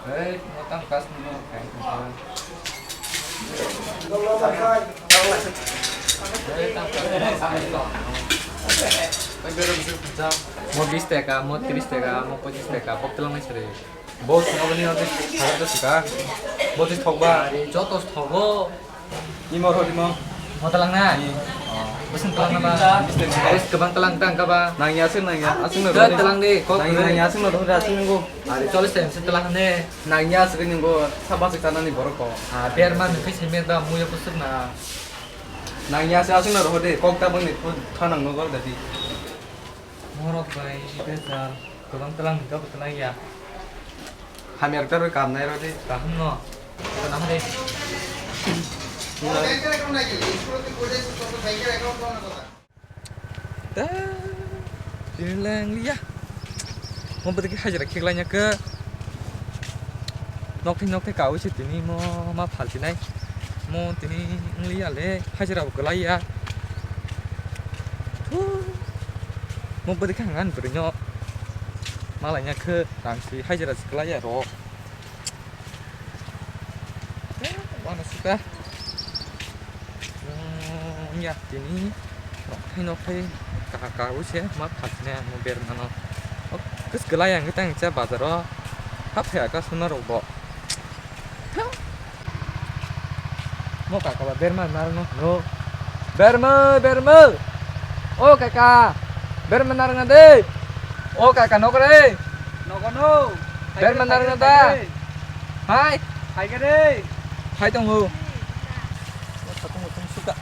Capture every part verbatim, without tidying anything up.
Ei, mo tam kas ni mo kai ko. Ei, tam kas. Mo bis taka, mo tris taka, mo pochis taka, bok telang nai sari. Bo saka bani ati saka to saka. Bo tis thok ba. Ari joto thogo. Imo rw di mo. Mo talang na? Ni. Oh. Bwswng talang na ba? Bwswng talang. Bwswng kwbang talang tang ka ba? Nangya aswk nangya, aswk no rw di. Talang di, kok nangya, rw di. Nangya aswk no rw di, aswk nanggo. Ari chollish time se talang ne. Nangya aswk nanggo, sabo aswk tanani borok ko. Ah, berma nung khe simi ba muya bwswk na. Nangya aswk, aswk no rw di, kok ta bangni thanang no gol dadi. Morok bai bejal, kwbang talang ni kabo talang ya. Hamya rok ta rw kam nai rw di. Kaham no. Ito na hade. Ta, tini lang liya. Mo bwtwi hajira khiklai nya khe. Nokthai nokthai kawi se tini mo ma phaltinai. Mo tini wng liya le hajira bo kwlai ya. Thu. Mo bwtwi khe ang ani bwrwi no. Malai nya khe rang si hajira si kwlai ya rw. Wano suka. Wngya tini nokthai nokthai kaha kawi se ma phalsina mo bermano. O kwswk kwlai ang tang cha bazaro. Hap phai aka suna rok bo. Mo kaka ba berma narwkno hino. Berma, berma. O kaka, berma narwkna de. O kaka nokre. Nogono. Berma narwkna da. Hai. Hai gede. Hai tongo. Satung satung suka.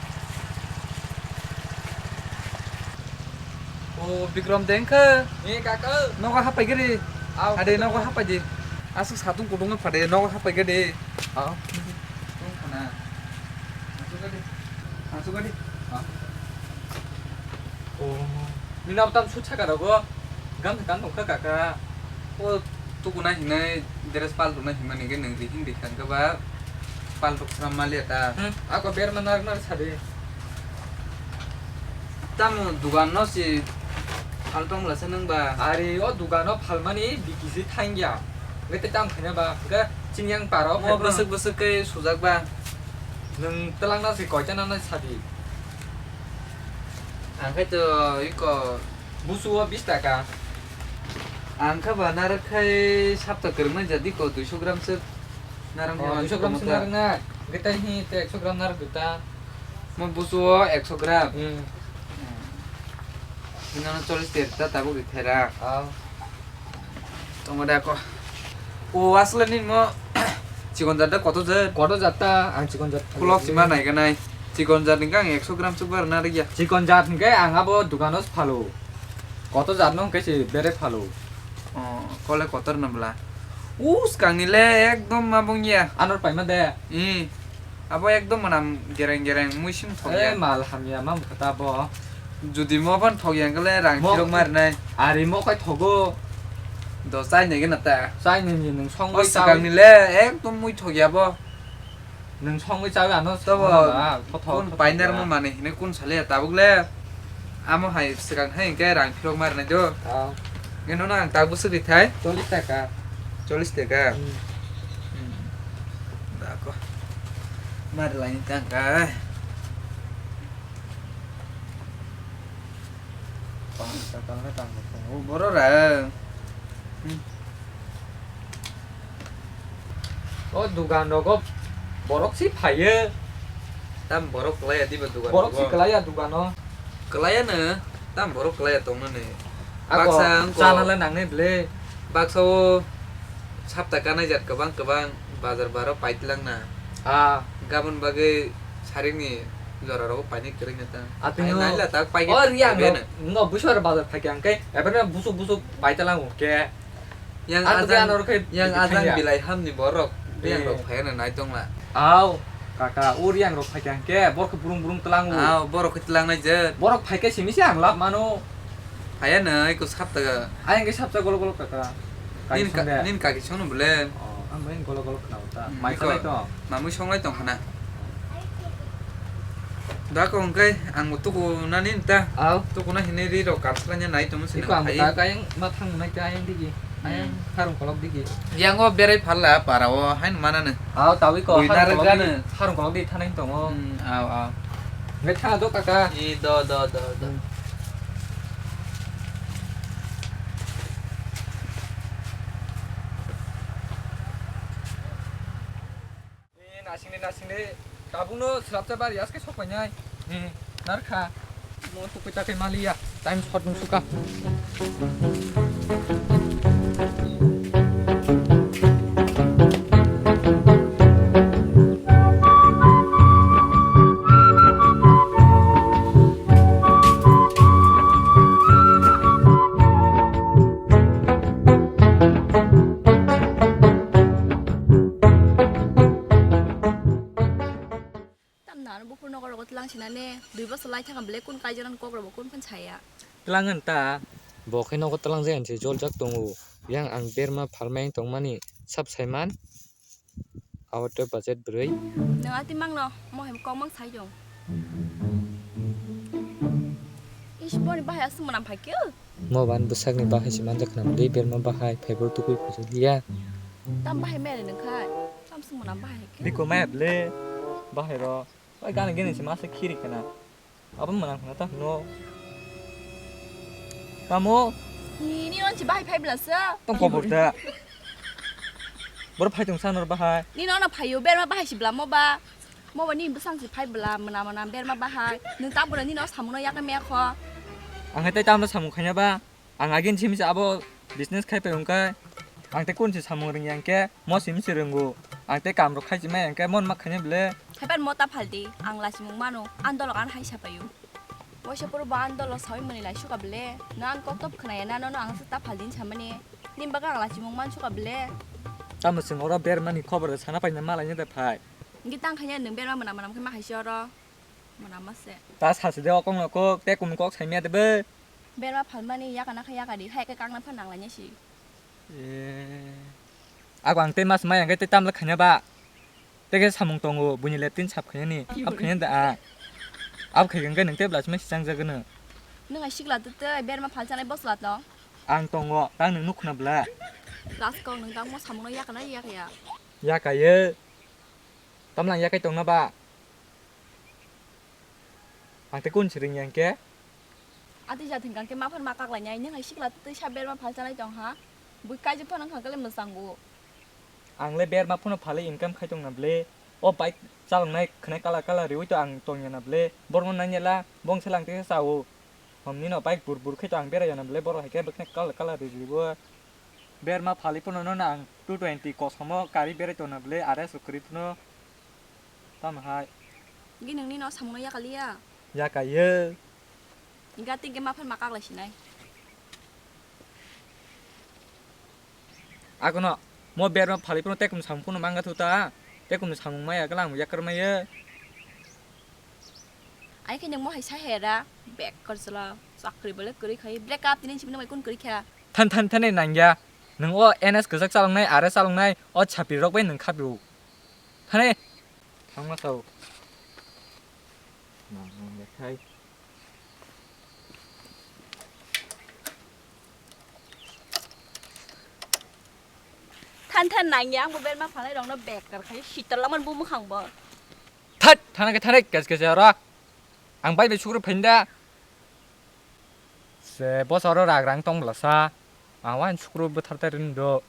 O Bikram dengkha. Ni kaka. Nogo hapai gede. Ade nogo hapai di. Aswk satung kutung phade nogo hapai gede. Ah. Tong khana. Aswk gede. Aswk gede. Ah. O. Ni nabo tam sut saka rogo. Gam gam tongkha kaka. O tukuna hinai dress pal tukuna himani ke nang rihing rihang ke ba pal tuk sram mali ta. Hmm. Ako berma nar nar sadi. Tamo dugan no si phaltong la se nang ba. Ari o dugan no phalmani bikisi thangya. Wete tam khanya ba ga chinyang paro. Mo bwswk bwswk ke sujak ba. Nung telang na si koita na na sadi. Ang khai to iko. Busu o bis taka. Ang kha ba narwk khai sapta kwrwngmani jadi ko duiso gram swk narwk. Oh, duiso gram swk narwk na. Gete hi te ekso gram narwk ta. Mo busu o ekso gram. Hmm. Hinano chollish ter ta tabuk ri thera. Oh. Tongo da ko. O asle ni mo chikon jat da koto jat? Koto jat ta ang chikon jat. Kulok sima nai ganai. Chikon jat ni kang ekso gram chukbar na rigya. Chikon jat ni kai ang abo dukano phalo. Koto jat no kai se bere phalo. O kole kotor na bla. Us kang ni le ekdom ma bongya. Anor paima de. I. Abo ekdom manam gereng gereng mui sim thok ya. Eh, mal hamya ma mukha ta bo. Judi mo phan thok ya kale rang mo phirok mar nai. Ari mo kai thogo. Do chai nai gana ta. Chai nai ni nung song o bai swkang chai. Ni le ekdom mui thok ya bo. Nung song bai chai ano to bo. Kun painer mo mani hine kun sale tabuk le. Amo hai swkang hai hwnkhe rang phirok ma rwnai do. Ah. Hwnkhe nono ang tak bwswk rithai? Chollish taka. Chollish taka? Hmm. Hmm. Da ko. Ma rwlaini tang kha. Tang kha, tang kha, tang kha, tang kha. O boro ra. Hmm. O dugan rogo borok si phaio. Tam borok kwlaiya diba dugan rogo? Borok si kwlaiya dugano. Kwlaiya no, tam borok kwlaiya tongna ni. Ako baksa wngkha chana le nangnai ble. Baksa o sapta kanai jat kwbang kwbang bazar baro paitlang na. Ah. Gabon bagwi saring ni jora rogo paini kwrwng na ta. Atwino. Naila tak paikhe. O riyang no, ngo busor bazar phaikhe ang khe, ebe no busuk busuk paitlang o khe. Yang ajang, yang ajang bilai hamni borok, yang rok phaiya na nai tongla. Au, kaka, o riyang rok phaikha hwnkhe, borok khe burung burung tlango. Au, borok khe tlangnai je. Borok phaikhe simi se ang lab mano. Phaiya na, eko sapta ga. Ayang khe sapta golok golok kaka. Nin ka, nin kaki sono bole. Oh, ang bai golok golok khna uta. Hmm, mai eko. Salai to. Mamui songlai tong khana. Da ko hwnkhe ang bo tuku nani ta. Au. Tuku na hinwi ri rok kap slanya nai tongmo se. Iko nang ang phai. Ta kayang ma thang nai ta ayang digi. Ayang harung kolok digi. Yang o berai phala para o hain manano. Aw, tawi ko, Bui harung kolok narwkgano. Di, harung kolok di thanai tongo. Hmm, aw, aw. Ngai tha do kaka. I do, do, do, do. Hmm. Eh, nasing de, nasing de. Tabukno swlapsa bari aske sok painai. Eh, narkha. Mo tukui takai maliya. Time short nung suka. Tamni ano buphuru nokologo twlang sinane, dui bosor lai thangkha belai kun kaijaknani kokrokbo kun phano saya. Twlang wng ta. Bo khe nogo twlang jaya hinwi joljak tongo. Yang ang berma phalmai wng tongmani sab saiman. Out of budget bwrwi. Nwng ati mangno, mo hem kok mang sai tong. Ish, boni bahai aswk mwnam phai khe. Mo ban bwsakni bahai se manjak khna bwlwi berma bahai phaibo tukui phaijakliya. Tam bahai mele nwng khai. Tam swng mwnam bahai khe. Biko maya bwlwi bahai ro. Oi gana gini se masa khiri khna. Abo mwnam khna ta hwno. Tamo? Ni, ni on se bahai phai bwla se. Tong kobor ta. Boro phai tong sa nor bahai. Ni no no phaio berma bahai se bwla mo ba. Mo ba ni bwsang se phai bwla mwnam mwnam berma bahai. Nwng ta bwrwi ni no samung no yakna maya kho. Ang hai tai tamo samung khanya ba. Ang agin simi se abo business khai pai wngkha. Ang tei kun se samung rwngya hwnkhe mo simi se rwngo. Ang tei kam rok khai se maya hwnkhe mon ma khainai bwle. Haipan mo ta phaldi, ang lachimung mano, ang dolok ano hai sapaio. Waisa puro bo ang dolok sawi mani lai suka bwle. No ang kok top khwnaya na, nono ang se ta phaldi hinwi samani. Nini bagwi ang lachimung man suka bwle. Tamo chwng oro bermani khobor sana paina malaina de phai. Hwnkhe tang khaina nwng berma mwnam mwnam khe ma hai se oro. Mwnam ma se. Ta sasi de okong no kok, tei kum kok saimya de be. Berma phalmani yakana khe yakadi, hai khe kakna phan nanglaina si. Eh. Ako ang tei mas mai ang khe tei tamle khaina ba. Tei khe samung tongo, buini leptin sap khainani. Abo khaina da a. Abo khai khe nwng tei bwla sima si changjagwno. Nwng ai sikla tei tei berma phalchanai bosla to. Ang tongo, tang nwng nukhna bwla. Last kok nwng tangmo samungno yakana yakaya. Yakayo. Tamla ang yakai tongna ba. Ang tei kun siring yang khe. Ati jat hwnkha khe ma phan ma kaklai nai, nung hai sikla twi sa berma phalchanai tong ha. Bui kaijak phano wngkha khe le mwchango. Ang le berma phano phalwi income khai tong na ble. O bike chaloknai khwnai kala kala riwi to ang tong ya na ble. Borokno nai ya la, bong se lang tei sa o. Hom nino bike bur bur khai to ang berai ya na ble, borok hai khe bwkhwnai kala kala ri ribo. Berma phalwi phano no ang two twenty kosomo kari berai tong na ble, R S rok kwrwi phano. Tamo hai. Hwnkhe nwng nini o samungno yakaliya? Yakaiyo. Hwnkhe tei hwnkhe ma phan ma kaklai sinai. Akono mo berma phalwi phano tekum samung phano mangga thu ta. Tekum samung maya khe lang yakar maya. Ai khe nwng mo hai sa hera bek korsla chakri bole kwrwi khai break up tini sibini mai kun kwrwi kha. Than than than nangya. Nwng o N S kwchak chaloknai, R S chaloknai, o chapri rok bai nwng khapio. Thane. Thangma sao. Nang nang ya khai. Than than nang ya, ang bo berma phalai rok no bekar khai, sitar lamar bu mukhang bo. That, thana ke thane, kes kes ya ra. Ang bai be sukru phinda. Se bosoro rag rang tong bwlasa. Ang wan sukru bwthar tai rin do.